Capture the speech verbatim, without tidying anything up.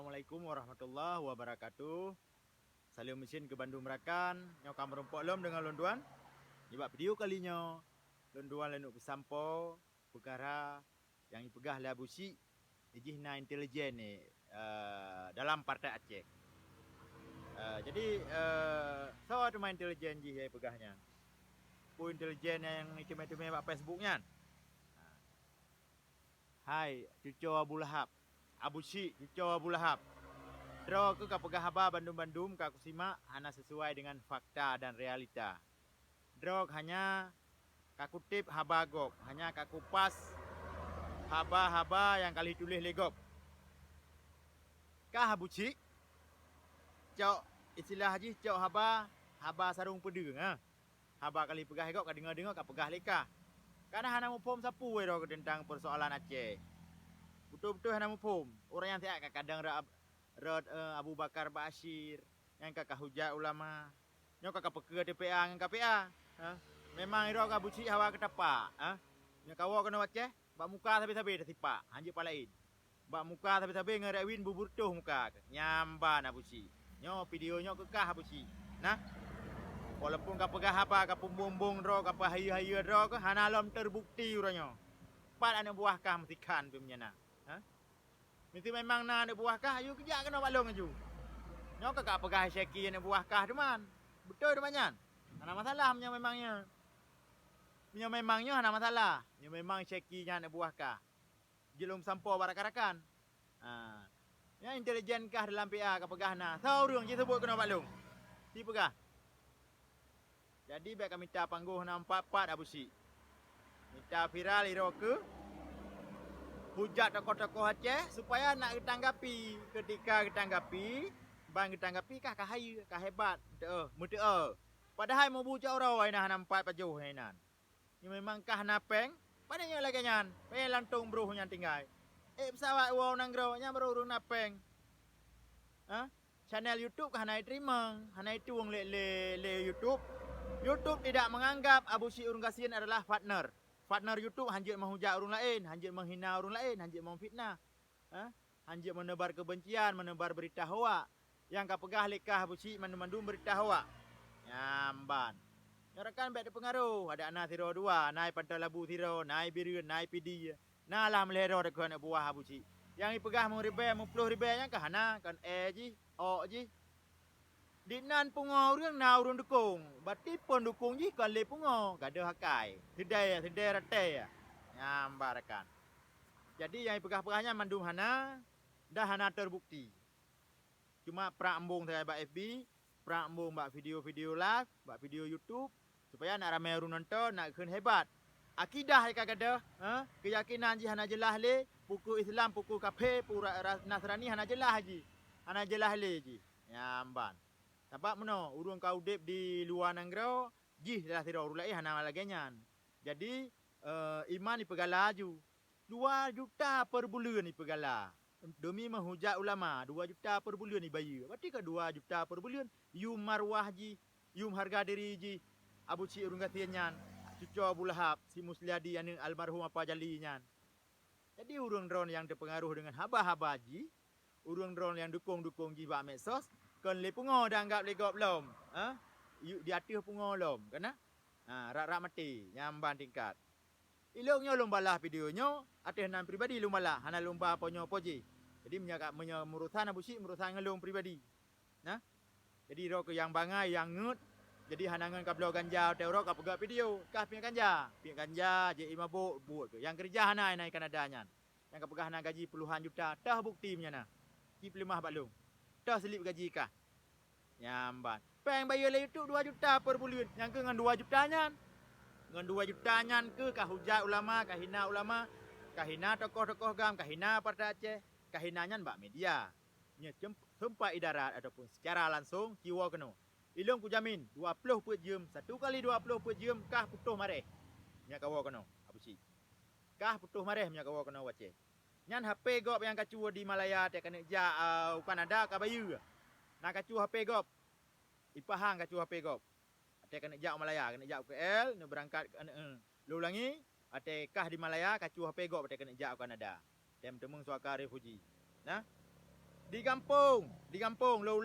Assalamualaikum warahmatullahi wabarakatuh. Saleuem meusén keu bandum rakan. Nyoe ka meurumpok lom deungon lôn tuan. Nibak video kali nyoe, lôn tuan lôn peusampoe peukara nyang jipeugah lé Abu Syik, jih na intelijen ni, eh, dalam Partai Aceh. Eh, jadi, eh, soe teuma intelijen jih nyang jipeugah nyan? Peue intelijen nyang jiteumé-teumé bak Facebook nyan? Hai, cucoe Abu Lahab. Abu Syik, cucoe Abu Lahab. Droe keuh kapeugah haba bandum-bandum ka kusimak hana sisuai deungon fakta dan realita. Droe hanya kakuteb haba gob, hanya kakupas haba-haba nyang ka lheueh tuléh lé gob. Kah Abu Syik, cok istilah jih cok haba, haba sarong peudeueng, ha. Haba ka lheueh peugah lé gob, kadeungoe-deungoe kapeugah lé kah. Kana hana muphom sapeue droe teuntang peusoalan Aceh. Beutôi-beutôi hana muphom. Ureuëng nyang siat ka kadang rot, rot, eh, Abu Bakar Ba'asyir, nyang ka kahujat ulama. Nyoe ka kapeukeue T P A ngon K P A. Ha? Memang droe ka Abu Syik hawa keutapa, ha? Nyoe kawoe keunoe u Aceh, bak muka sabe-sabe tasipak, hanjeuet pat laén. Bak muka sabe-sabe ngon rek win buburtoh muka. Nyan ban Abu Syik. Nyoe video nyoe keu kah Abu Syik. Nah. Walaupun kapeugah haba, kapeumbong-bong droe, kapeuhayeue-hayeue droe, keuh hana lom terbukti uroe nyoe. Pat aneuk buah kah meusikhan pih meunyan na. Ha? Miseu memang na aneuk buah kah, ayu keujak keunoe bak lôn laju. Nyoe ka kapeugah Syeki aneuk buah kah teuma. Beutôi teuma nyan. Hana masalah meunyoe memang nyoe. Meunyoe memang nyoe hana masalah. Meunyoe memang Syeki nyan aneuk buah kah. Jeuet lôn sampoe bak rakan-rakan. Ha. Nyang intelijen kah dalam P A kapeugah na. Soe ureuëng jiseubut keunoe bak lôn? Sipeugah. Jadi bék kamita panggôh na empat-empat Abu Syik. Mita viral iroe keu hujat tokoh-tokoh Aceh supaya nak geutanggapi. Keutika geutanggapi, ban geutanggapi kah ka hayeue, ka hebat, meuteu'oh, meuteu'oh. Padahai mubu cok uroe inan hana empat pajoh inan. Nyoe memang kah na péng? Pane nyoe lagée nyan? Pane lantong broh nyan tinggai. Ék pesawat woe u nanggroe nyan baru ureuëng na péng. Ha? Channel YouTube ka hana jiteurimong, hana jitueng lé, lé, lé YouTube. YouTube tidak menganggap Abu Syik ureuëng gasien adalah partner. Partner YouTube hanjeuet meuhujat ureuëng laén, hanjeuet meuhina ureuëng laén, hanjeuet meufitnah. Ha? Hanjeuet meuneubar keubencian, meuneubar beurita hoak. Nyang kapeugah lé kah Abu Syik mandum-mandum beurita hoak. Nyan ban. Nyoe rakan bék teupeungaroh, adak na sidroe dua, na i Pantai Labu sidroe, na i Bireuen, na i Pidie. Na lah meulhèe droe teuh keuneuk buah Abu Syik. Nyang jipeugah meuribèe, meuploh ribèe nyan ka hana, kon èe jih, ôk jih. Dinan pungo ureuëng na ureuëng dukong, berarti peundukong jih kon lé pungo, gadôh akai, seudai, seudai ratai. Nyan ban rakan. Jadi nyang jipeugah-peugah nyan mandum hana, dan hana terbukti. Cuma prak embong sagai bak F B, prak embong bak video-video live, bak video YouTube, supaya nak ramé ureuëng nonton, nak kheun hebat. Akidah ka gadôh, ha? Keuyakinan jih hana jeulaih lé, peue keuh Islam, peue keuh kafé, peue ra-, ra-, Nasrani hana jeulaih jih. Hana jeulaih lé jih. Nyan ban. Sabab meunoe, ureuëng ka udeb di luwa nanggroe, jih salah sidroe ureuëng laén hana lagée nyan. Jadi, eh, iman jipeugala laju. Dua juta per buleuen jipeugala. Demi meuhujat ulama, dua juta per buleuen jibayeue. Berarti ka dua juta per buleuen. Yum marwah jih, yum harga diri jih. Abu Syik ureuëng gasien nyan, cucoe Abu Lahab, si Musliadi aneuk almarhum Apa Jali nyan. Jadi ureuëng droe nyang teupeungaroh deungon haba-haba jih, ureuëng droe nyang dukong-dukong jih bak medsos, kon lé pungo dianggap lé gob lom, ha? Yu-, di ateueh pungo lom, kana? Ha, rab-rab maté, nyan ban tingkat. Ilong nyoe lôn balah video nyoe, ateueh nan pribadi lôn balah, hana lôn ba po nyoe po jih. Jadi meunyoe ka, meunyoe meurusan Abu Syik, meurusan ngon lôn pribadi. Nah. Jadi droe keuh nyang bangai, nyang ngeut. Jadi hana ngon kabloe ganja watée uroe kapeugah video. Kah piep ganja. Piep ganja, jép mabök, buet keuh. Nyang keureuja hana inan Kanada nyan. Nyang kapeugah na gaji puluhan juta. Toh bukti meunyan na. Ci peuleumah bak lôn. Toh silip gaji kah. Nyan ban. Péng bayeue lé YouTube dua juta per buleuen. Nyang keuh ngon dua juta nyan. Ngon dua juta nyan keuh kahujat ulama, kahina ulama, kahina tokoh-tokoh GAM, kahina Partai Aceh, kahina nyan bak media. Nyoe sem-, sempat idarat ataupun secara langsung ci woe keunoe. Ilong kujamin, dua ploh peuet jeuem, satu kali dua ploh peuet jeuem kah putôh maréh. Nyoe kawoe keunoe, Abu Syik. Kah putôh maréh meunyoe kawoe keunoe u Aceh. Nyan H P gob nyang kacu di Malaya teuh keuneuk jak, eh, u Kanada ka bayeue. Na kacu H P gob. Ipahang kacu H P gob. Watée keuneuk jak u Malaya, keuneuk jak u K L, neuk beurangkat, eh, eh, lôn ulangi, watée kah di Malaya, kacu H P gob watée keuneuk jak u Kanada. Watée meuteumeung suaka refuji. Nah. Di gampông, di gampông lôn